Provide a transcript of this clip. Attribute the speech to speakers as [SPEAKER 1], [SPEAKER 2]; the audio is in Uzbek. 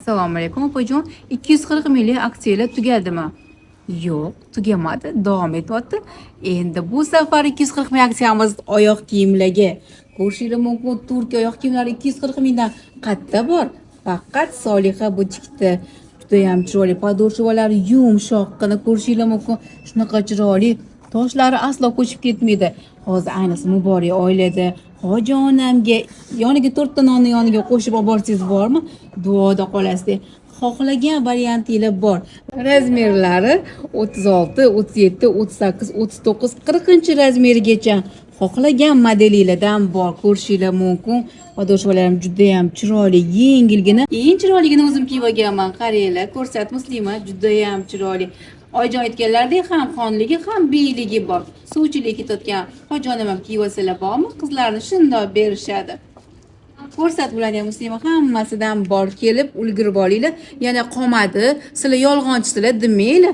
[SPEAKER 1] Assalomu alaykum, opajon. 240 minglik aksiyalar tugadimi? Yo'q, tugamadi, davom etyapti. Endi bu safar 240 ming aksiyamiz oyoq kiyimlarga. Ko'rishinglar mumkin, Turkiya oyoq kiyimlari 240 mingdan qayerda bor? Faqat Soliha butikda. Judayam chiroyli, подошва lari yumshoqqina, ko'rishinglar mumkin. Shunaqa chiroyli, toshlari aslo ko'chib ketmaydi. Hozir ayniqsa muborak oilada hoji onamga yoniga to'rtta nonni yoniga qo'shib olib borsangiz bormi, duoda qolasiz. Xohlagan variantinglar bor. Размер lari 36, 37, 38, 39, 40 размер gacha xohlagan modelinglardan bor, ko'rishinglar mumkin. Подошва larim judayam chiroyli, yengilgina. Eng chiroyligini o'zim kiyib olganman, qaranglar, ko'rsat, Muslima, judayam chiroyli. Oyijon aytganlaridek, ham xonligi, ham biyligi bor. Suvchilik ketayotgan hoji onam ham kiyib olsalar bormi, qizlarni shundoq berishadi. Ko'rsat bularni ham, Muslima, hammasidan bor, kelib ulgurib olinglar. Yana qolmadi, sizlar yolg'onchisizlar demanglar.